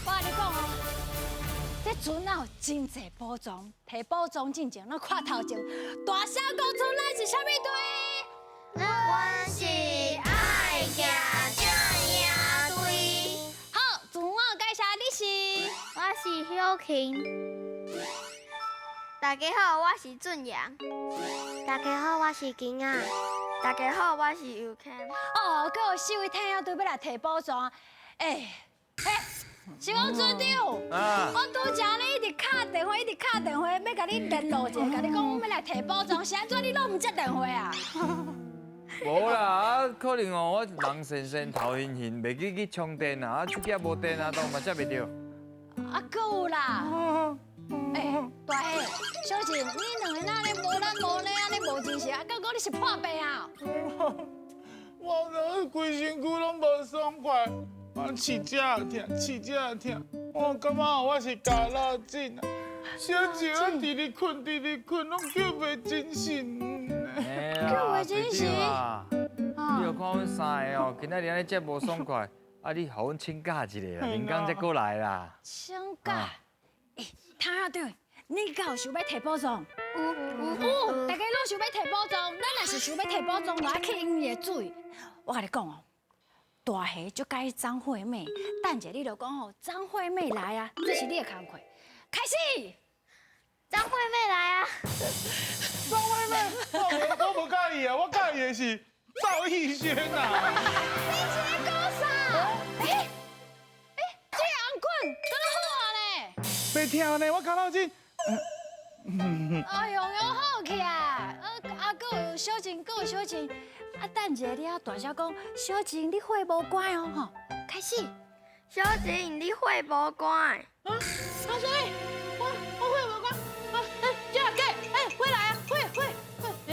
我共你講哦，這船仔有真濟寶藏，提寶藏進前，咱看頭前，大聲講出咱是啥物隊？阮是愛行正贏隊。好，自我介紹，你是？我是曉琴。大家好，我是俊陽。大家好，我是金仔。大家好，我是尤謙。哦，閣有四位探險隊欲來提寶藏。欸欸，是講船長，我拄才咧一直敲電話，一直敲電話，欲共你聯絡一下，共你講欲來提寶藏，是按怎你攏毋接電話啊？無啦，啊，可能哦，我人神神頭暈暈，袂記去充電啊，啊，手機也無電啊，都嘛接袂著。啊，閣有啦。欸，大俠，小靜，你兩个哪咧無懶無懶，按呢無精神，啊，敢講你是破病啊？我這規身軀攏無爽快，我飼隻也疼，飼隻也疼，我感覺我是咬落疹啊！小靜啊，佇咧睏，佇咧睏，攏叫袂精神。叫袂精神。你著看阮三個哦，今仔日按呢遮無爽快，啊，你予阮請假一下啦，明工才閣來啦。請假？欸，探險隊，你敢有想欲提寶藏？有有，大家攏想欲提寶藏，咱若是想欲提寶藏，就愛去飲伊的水。我共你講哦，大俠就佮意張惠妹，等一下你就講哦，張惠妹來啊，這是你的工課。開始，張惠妹來啊！張惠妹，我無佮意啊，我佮意的是趙逸軒啊。你是咧講啥？欸欸，這個紅棍敢若好啊呢？袂疼呢，我咬落疹。哎呦，又好起來，啊，閣有小靜，閣有小靜，啊，等一下你要大聲講，小靜你火無關哦，吼，開始。小靜你火無關。啊，啥物？我火無關。啊，欸，這個，欸，火來啊，火火火，欸，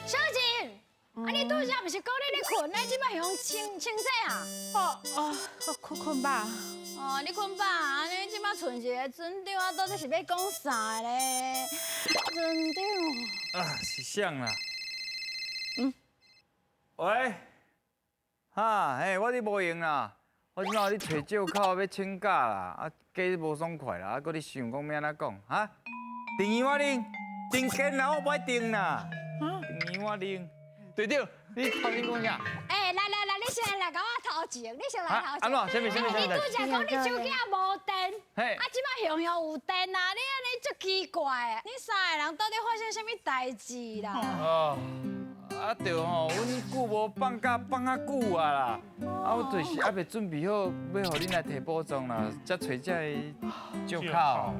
小靜，啊，你拄才毋是講你咧睏，你這擺用清清醒啊？哦哦，我睏睏飽。哦，你睏飽，按呢這擺賰一个船長啊，到底是欲講啥咧？船長。啊，是啥啦？嗯。喂。哈，嘿，我佇無閒啦，我這擺佇揣借口欲請假啦，啊，計無爽快啦，啊，閣咧想講欲按怎講，哈？定醫我啉，定見啦，我無愛定啦。定醫我啉。隊長，你頭先講啥？欸，來來來，你先來共我頭前，你先來頭前。按怎？啥物啥物啥物？你拄才講你手機也無電，啊，這擺雄雄有電啊，你按呢足奇怪，你三个人到底發生啥物代誌啦？哦，啊對吼，阮久無放假放較久啊啦，啊，我就是猶未準備好，欲予恁來提寶藏啦，才揣這个借口。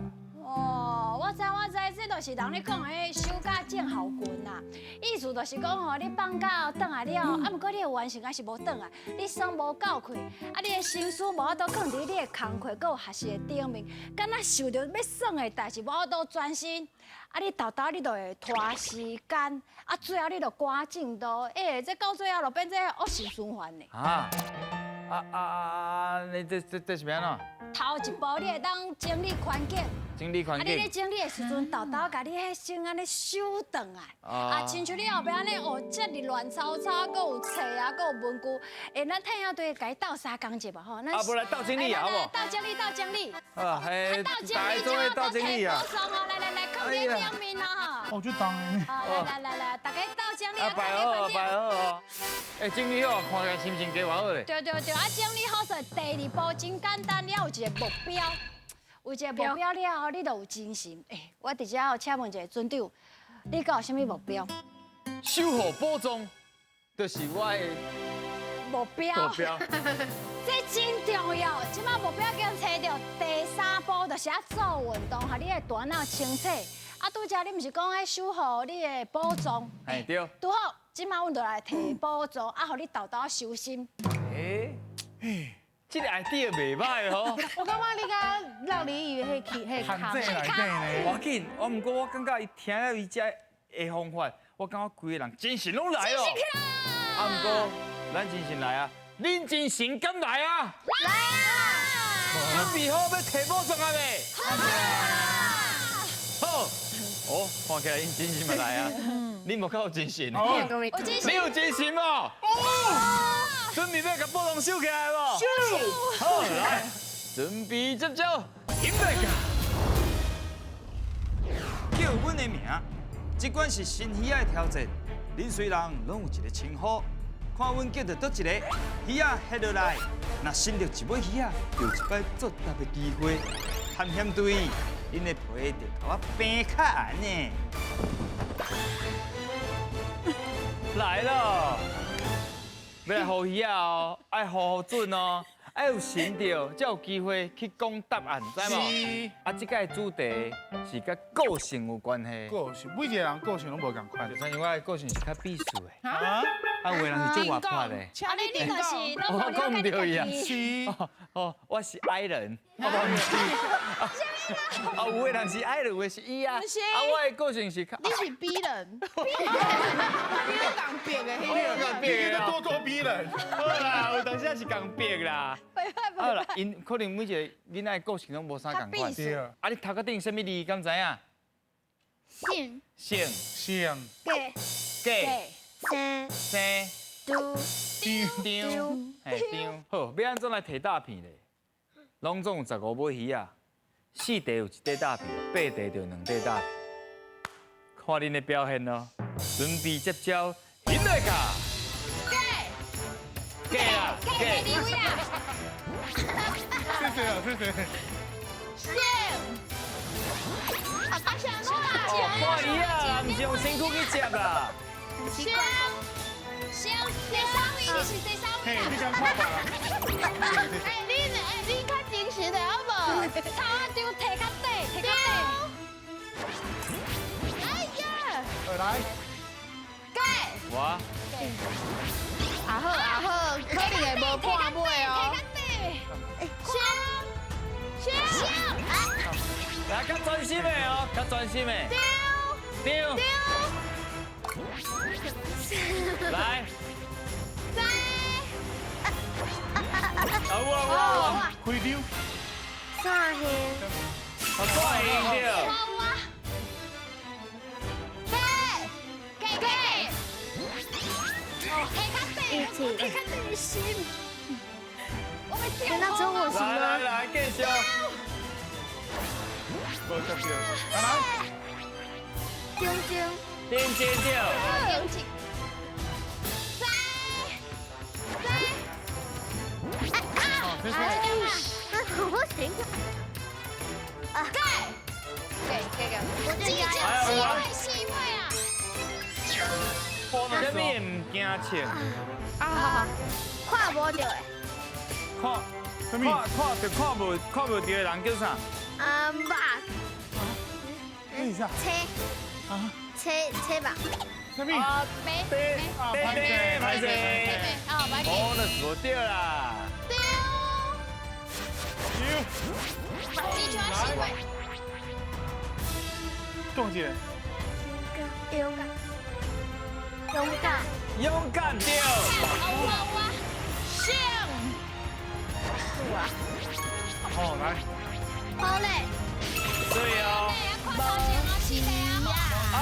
哦，我知我知，這就是人咧講的休假症候群啦。意思就是講吼，你放假轉來了，啊，毋過你的完成還是無轉來，你耍無夠氣，啊，你的心思無法度囥佇你的工課閣有學習的頂面，敢若想著欲耍的代誌無法度專心，啊，你沓沓你就會拖時間，啊，最後你就趕進度，欸，這到最後就變做惡性循環呢。啊啊啊啊！你這是欲按怎？頭一步你會當整理環境。整理環境。啊，你咧整理的時陣，沓沓共你彼先按呢收轉來。啊，親像你後壁按呢哦，遮爾亂糟糟，閣有冊啊，閣有文具。欸，咱太陽隊共伊鬥相共者吧吼。啊，無來鬥整理啊，好無？鬥整理，鬥整理。啊，嘿，鬥整理，做伙鬥整理啊。來來來，囥佇頂面啦吼。哦，就當的。來來來來，大家鬥整理啊，擺好，擺好哦。欸，整理好，看起來心情加偌好咧。對對對，啊，整理好勢，第二步真簡單，你要有一個目標。有一個目標了後，你就有精神。欸，我佇遮請問一下船長，你敢有啥物目標？守護寶藏，就是我的目標。目標。這真重要。這擺目標已經揣著，第三步就是愛做運動，予你的大腦清醒。啊，拄才你毋是講愛守護你的寶藏？嘿，對。拄好，這擺阮就來提寶藏，啊，予你沓沓收心。欸，這個 idea 袂䆀吼。我感覺你佮讓你以為彼去彼限制內底呢。無要緊，我毋過我感覺伊聽了伊這的方法，我感覺規个人精神攏來哦。啊，毋過咱精神來啊，恁精神敢來啊？來啊！準備好欲提寶藏啊未？好。哦，看起來𪜶精神嘛來啊！你無較有精神？你有精神無？哦！準備欲共寶藏收起來無？收！好，來，准备接招，起来！叫阮的名，这款是新鱼仔的挑战。恁随人拢有一个称呼，看阮叫著佗一个鱼仔翕落来，若伸著一尾鱼仔，就有一摆作答的机会。探险队，恁的皮就共我平较硬呢。来了，欲来予鱼仔哦，爱予予准哦。爱有神著，才有机会去讲答案，知无？是。啊，这届主题是佮个性有关系。个性，每一个人个性拢无仝款。就像我的个性是较避暑的。啊？啊，有的人是足活泼的。啊，你就是我讲毋著伊啊。是。哦，我是 I 人。啊，毋是。啊，有的人是 I 人，有的是 E 啊。啊，我的个性是较。你是 B 人。你咧共逼的，你咧咄咄逼人。好啦，有当时也是共逼啦。好啦，𪜶可能每一个囡仔的个性拢无啥仝款。对。啊，你头壳顶啥物字敢知影？姓。姓。姓。假。假。生。生。张。张。嘿，张。好，欲按怎来提大片咧？拢总有15尾鱼仔，4块有1块大片，8块就2块大片。看恁的表现咯，准备接招，起来卡！假。假啦，假。第二位啊！谢谢啊，谢谢。姓。啊，想讲哦，看鱼仔啦，毋是用身躯去接啦。姓。姓，第三位，你是第三位嘿，你敢看吧？哎，你较真实的好无？头仔张提较短，提较短。哎呀！来。假。我。啊好啊好，可能会无半尾哦。姓。姓。来，较专心的哦，较专心的。张。张。来。三。啊有啊有啊，开溜。线形。哦，线形对。假。假。假。提较短，提较短心。我欲跳。难道只有我行吗？来来来，继续。无接著。来。中间。中间对。中间。三。三。谢谢。我不行。啊。假。给给给。我只少4尾4尾啊。啥物毋惊穿？啊！看无著的。看，看看著看无看无著的人叫啥？啊，目。等一下。车。啊。车车吧。啥物？没。对对歹势。哦，歹势。哦，那是无对啦。对。只剩4尾。讲一个。勇敢。勇敢。勇敢对。有啊有啊。姓。有啊。好，来。好嘞。对哦。啊。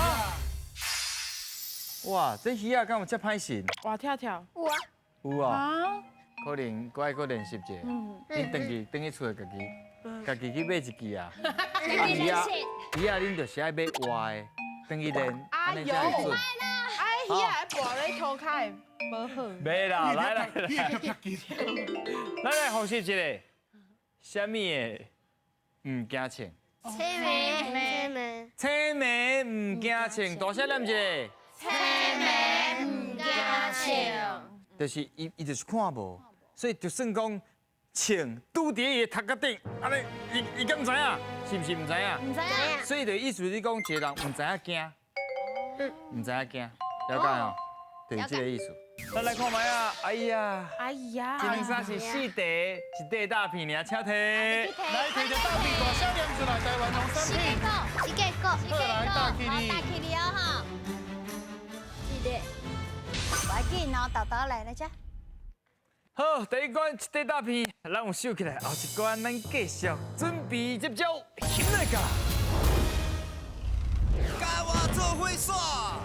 哇，这鱼仔敢有遮歹神？哇跳跳。有啊。有啊。可能阁爱阁练习一下。你转去转去厝家己，家己去买一支啊。啊鱼仔，鱼仔恁就是爱买活的，转去练，按呢才会准。哎，鱼仔爱跋咧涂跤，无好。袂啦，来来来，来来复习一下，啥物的毋惊穿？青梅，青梅毋惊穿，大声念一下。青梅毋惊穿。就是伊，伊就是看无，所以就算讲穿拄伫伊的头壳顶，按呢，伊伊敢知影？是毋是毋知影？毋知影。所以就意思你讲一个人毋知影惊，毋知影惊，了解吼？就是这个意思。咱来看觅啊！哎呀，哎呀，这两衫是4块1块大片尔，请提。来提一大片，大声念出来，台湾农产品。四个个，四个个，好，大起哩哦哈。一个。无要紧哦，豆豆来来遮。好，第一关1块大片，咱有收起来。后一关咱继续准备接招，起来噶。佮我做伙耍。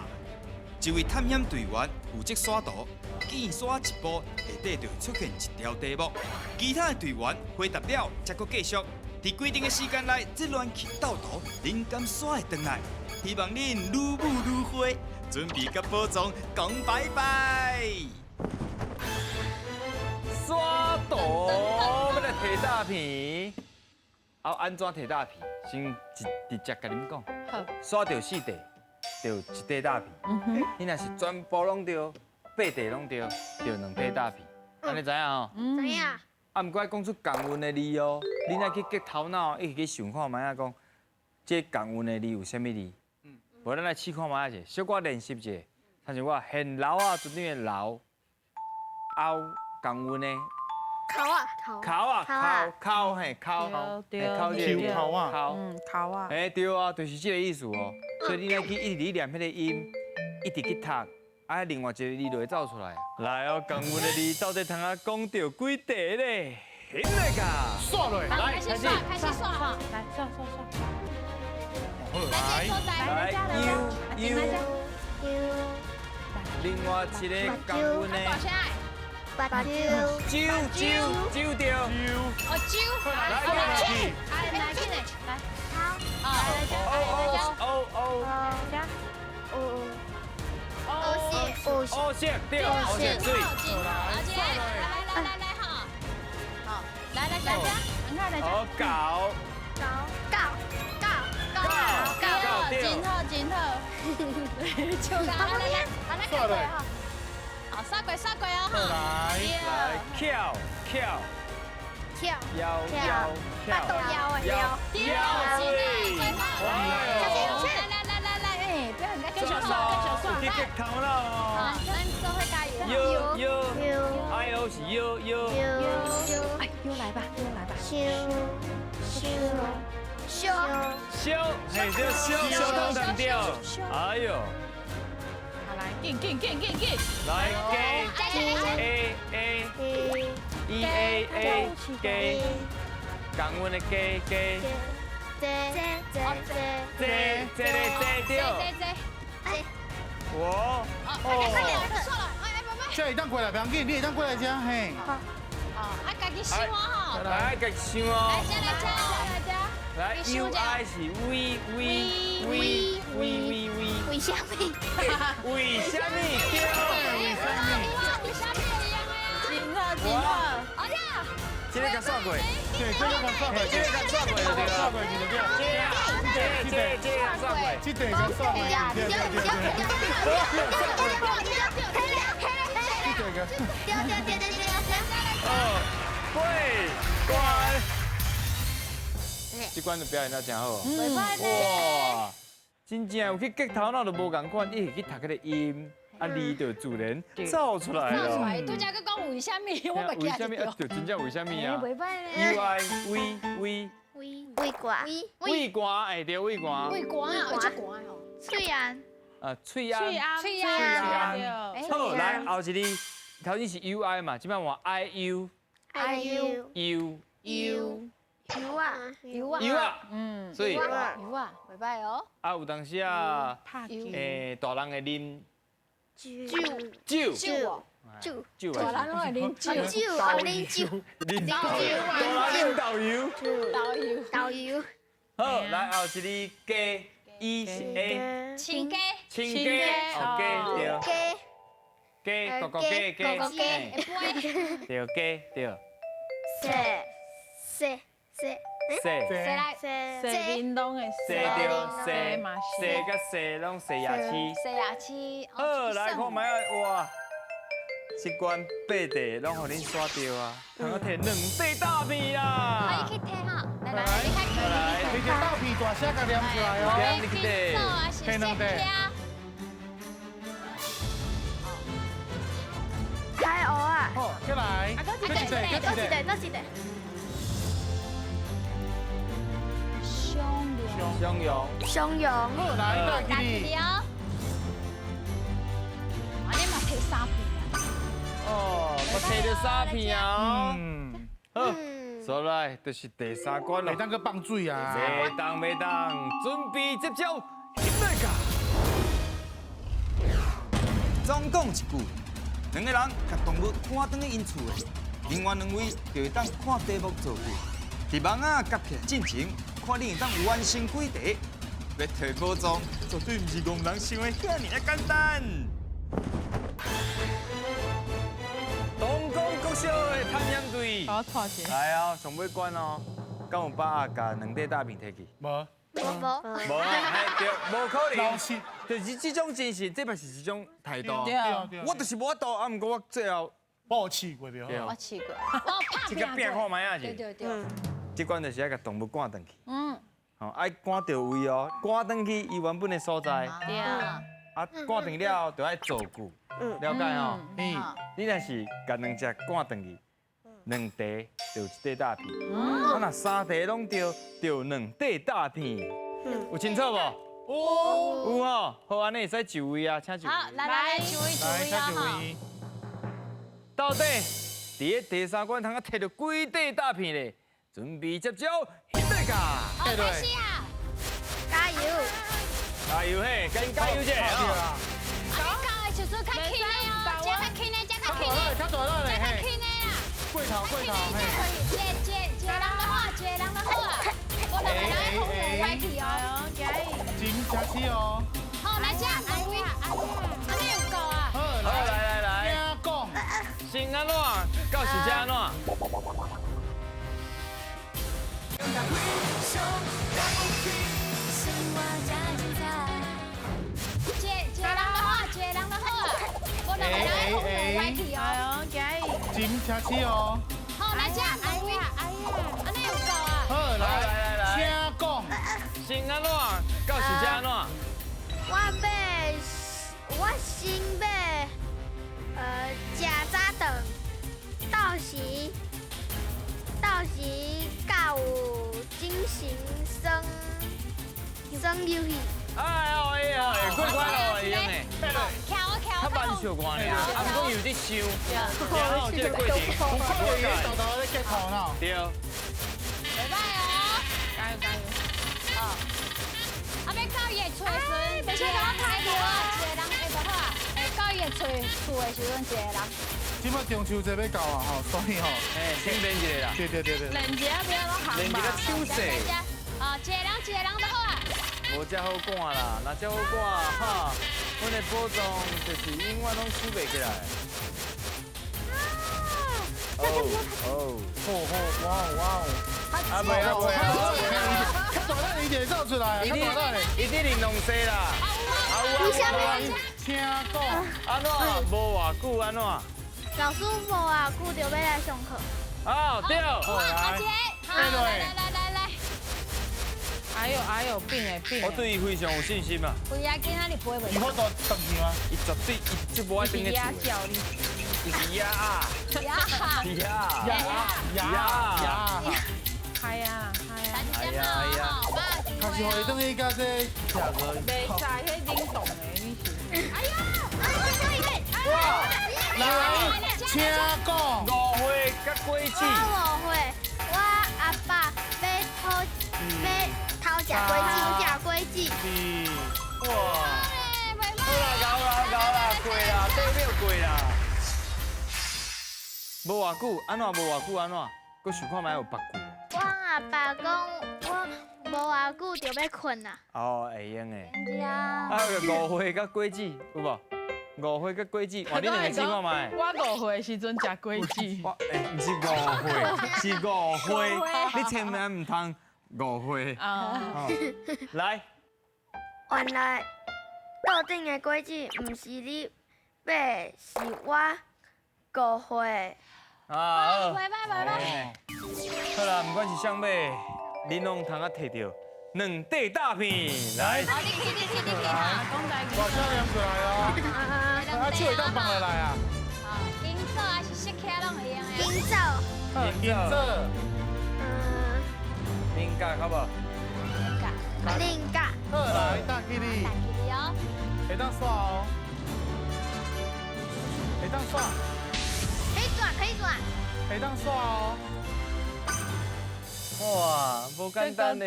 一位探險隊員負責刷圖，見刷一步，下底就會出現一條題目。其他的隊員回答了，才閣繼續。佇規定的時間內，這亂去鬥圖，恁敢刷會轉來？希望恁愈舞愈花，準備佮寶藏講拜拜。刷圖欲來提大片，啊，按怎提大片？先直直接共恁講。好。刷著四塊，就一塊大片。你若是全部攏著，八塊攏著，就兩塊大片。按呢知影吼？知影。啊，毋過愛講出仝韻的字哦，恁愛去激頭腦，一直去想看覓仔講，這仝韻的字有啥物字？無咱來試看覓仔者，小可練習者，親像我現老啊，陣的老，後仝韻的。口啊，口啊，口口嘿口，對口這個口啊，口，口啊，欸對啊，就是這個意思哦。所以你愛去一直念彼個音，一直去讀，啊，另外一個字就會走出來。來哦，仝韻的字到底通啊講著幾塊咧？起來噶，刷落來，開始刷，開始刷哈，來刷刷刷。來，來，U U，另外一個仝韻的。目睭，酒酒酒著，哦酒，来来来来来，好，哦哦哦哦，哦，哦，色對，黑色水，来来来来哈，好，來來來來，來好搞，搞搞搞搞搞，真好真好，就來來來，來來哈。好，刷過刷過哦，來來翹翹跳腰腰跳腰腰腰，来来来来来，哎，不要人家继续刷，继续刷，去激头脑哦，咱做伙加油，腰腰，I O 是腰腰，哎，又來吧，又來吧，修修修修，嘿，這修修當當對，哎呦。來，緊緊緊緊緊！來，G A A E A A G，仝韻的 G G ，C C C C C 對。我哦，算了，哎哎，拜拜。這會當過來，不要緊，你會當過來這嘿。好，啊，家己想吼。來，家己想哦。來這來這來這。來，U I 是 V V V V V V。為啥物？為啥物？對。為啥物？為啥物一樣的啊？真好真好。好呀。這個共刷過。對，這個共刷過。這個共刷過就對了。刷過就對了。這這這共刷過。這個共刷過。對對對對。這個。對對對對對。哦，過關。這關就表演得真好。哇，真正有去激頭腦就無仝款，伊是去讀彼個音，啊字就自然走出來了。走出來，拄才閣講為啥物，我嘛驚一跳。就真正為啥物啊？袂歹咧。 U I V V 畏畏寒畏寒，哎對，畏寒。畏寒啊，足寒哦。喙罨。啊，喙罨。喙罨。罨。好，來後一字，頭先是 U I 嘛，這擺換 I U。 I U。 U。 U。油啊，油啊，油啊，嗯，所以油啊，袂歹哦。啊，有當時啊，大人會啉酒酒酒酒酒，大人攏會啉酒，酒哦，啉酒，啉豆油，大人啉豆油，豆油，豆油。好，來後一字雞，E 是 A，親家，親家，哦雞對，雞，雞，哥哥雞雞，對雞對。四四。四四来，四玲瑯的四对四，四佮四攏四牙齿。四牙齿。好，來看覓啊！哇，這關八塊攏予恁刷著啊，通啊提兩塊大片啦。可以去提哈，來來，你較來，你個大片大聲共念出來哦。你去提。提兩塊。开蚵啊！好，过來。啊，搁一个，搁一个，搁一个。双阳，双阳，好，來，大大吉利哦。啊，你嘛提三片啊？哦，我提著三片啊。嗯，好，所來就是第三關了。袂當閣放水啊！袂當袂當，準備接招，起來噶！总讲一句，两个人共动物赶转去𪜶厝的，另外两位就会当看题目造句。伫网仔夹起来进前，看你会当完成几题。欲提宝藏，绝对毋是戆人想的遐尔仔简单。东光国小的探险队，我拖一下。来哦，上尾关哦，敢有把握共两块大饼提去？无。无。无啊，嘿对，无可能。老实。就是这种精神，这嘛是一种态度。对。我就是无法度，啊，毋过我最后我有试过，对。我试过，我拍这个拼看觅仔对对对。这关就是爱共动物赶转去。嗯。吼，爱赶著位哦，赶转去伊原本的所在。对啊。啊，赶转了后就爱造句，了解吼？嗯。你若是共两只赶转去，两块就有一块大片。啊，若三块拢对，就有两块大片。有清楚无？有。有吼，好，按呢会使就位啊，请就位。好，来来来，就位就位啊！到底伫咧第三关通啊提著几块大片咧？准备接招，彼个！好，开始啊！加油！加油嘿，赶紧加油者！啊，你到的时阵较轻的哦，这较轻的，这较轻的，较大这较轻的啦。过头过头嘿。一一一个人就好，一个人就好啊。无两个人爱红红歪去哦。加油！真正是哦。好，来这两位，按呢有够啊？好，来来来。听讲。先按怎？到时才按怎？一个人就好，一个人就好啊。无两个人爱红红歪去哦。加油！真正是哦。好，来这两位，按呢有够啊？好，来来来来。请讲。先按怎？到时才按怎？我欲，我先欲，食早顿，到时，到时才有精神耍耍游戏。哎呦哎呦，过关咯，会用的。徛我徛我。较慢小关尔，啊，毋过有伫想，然后这个过程，有看到伊豆豆咧结头呢。对。袂歹哦，加油加油。哦。啊，欲到伊的厝的时阵，一个人开就好，一个人会就好啊。会到伊的厝厝的时阵，一个人。这摆中秋节欲到啊吼，所以吼，哎，先练一下啦。对对对对。练一下不要拢行练一个手势。啊，一个人一个人就好啊。无遮好赶啦，若遮好赶哈，阮的宝藏就是永远拢收袂起来。哦哦，好好哇哇哦！啊袂啊袂啊！较大胆伊就会走出来，较大胆的，伊伫玲珑西啦。啊有啥物？请讲。按怎？无偌久按怎？老师无偌久就欲来上课。哦对。阿姐，好，来来来来来。哎呦哎呦，变的变。我对伊非常有信心啊。有啊，今仔日飞袂。伊法度转去吗？伊绝对伊就无爱转去厝。伊是鸭啊。鸭。鸭。鸭。鸭。鸭。系啊系啊。哎呀哎呀。较是予伊转去佮这徛无。袂使，彼冷冻的，你是。哎呀！哇！来，请讲。误会佮果子。我误会，我阿爸欲偷欲偷食果子，食果子。哇！好啦，够啦，够啦，过啦，对面过啦。无偌久，按怎无偌久按怎？阁想看觅有别句。我阿爸讲，我无偌久就欲睏啦。哦，会用的。是啊。啊，误会佮果子有无？误会佮果子，换你两个试看觅。我误会的时阵食果子。我欸，毋是误会，是误会。你千万毋通误会。啊。来。原来桌顶的果子毋是你买，是我误会。啊，好。拜拜拜拜。好啦，毋管是啥买，恁拢通啊提著两块大片来。好，你去你去你去哈。我少年出来哦。啊，手会当放落来啊。好，金枣还是释茄拢会用的。金枣。金枣。嗯。灵感好无？灵感。灵感。好，来，打起你。打起你哦。会当刷哦。会当刷。可以转，可以转。会当刷哦。哇，无简单呢。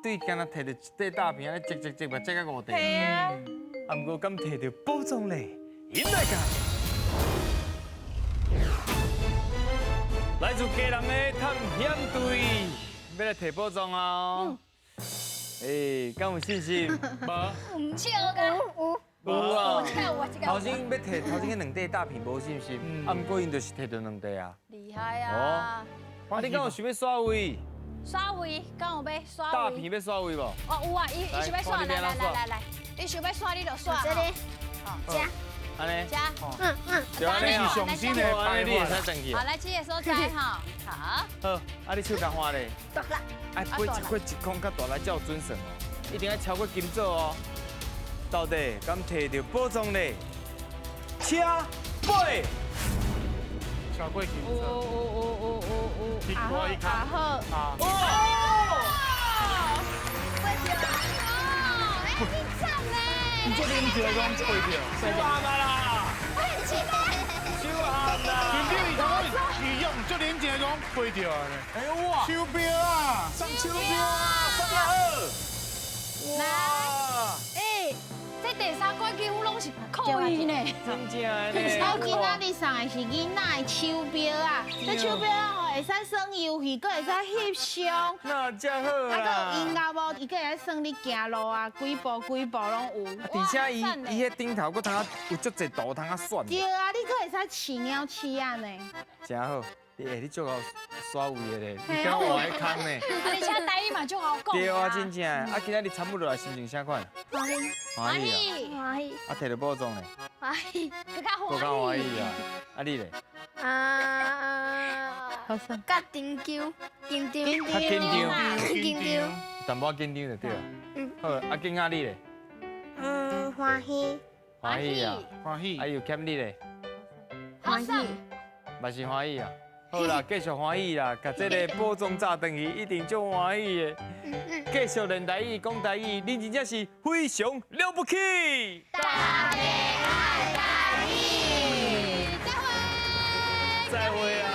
对，敢若提著一块大片，按呢折折折嘛，折到五块。系啊。啊，毋过敢提著宝藏咧？音来看。来自基隆的探险队，欲来提宝藏啊！哎，敢有信心？无。笑个。有。有啊。头先欲提头先彼两块大片无信心，啊，毋过𪜶就是提著两块啊。厉害啊！啊，你敢有想欲刷位？刷位，敢有欲刷位？大片欲刷位无？哦，有啊，伊伊想欲刷，来来来来来，你想欲刷你就刷。这里，遮。按呢？遮。嗯嗯。这是上新的摆法。你会使转去。好，来这个所在哈。好。好，啊，你手共换咧。大力。爱飞一块一空较大来才有准算哦，一定爱超过金组哦。到底敢提著宝藏咧？车尾。超过金组。有有有有有有。阿好阿好。哦。飞著啊！哎，真赞呢！你这啉起来讲飞著，手颔啊啦！手颔啦！船长伊讲伊用足冷静讲飞著啊！哎哇！手表啊，送手表啊，送啊好！来，哎，这第三关几乎拢是靠伊呢。真正的呢。我今仔日送的是囡仔的手表啊，这手表吼会使耍游戏，阁会使翕相。那遮好啊！啊，阁有音乐无？伊阁会使算你行路啊，几步几步拢有。而且伊伊彼顶头阁通啊有足济图通啊选。对啊，你阁会使饲猫饲仔呢。真好，欸，你足𠢕刷位的咧，你敢换彼空呢？而且台语嘛足𠢕讲。对啊，真正的。啊，今仔日参与落来心情啥款？欢喜。欢喜啊！欢喜。啊，提著宝藏咧？欢喜。阁较欢喜。阁较欢喜啊！啊，你咧？啊。较紧张，紧张。较紧张。紧张。淡薄仔紧张就对了。嗯。好，啊，景仔你咧？嗯，欢喜。欢喜啊！欢喜。啊，又欠你咧？欢喜。嘛是欢喜啊！好啦，继续欢喜啦，共这个宝藏炸转去，一定足欢喜的。继续练台语，讲台语，恁真正是非常了不起。大家爱台语，再会。再会啊！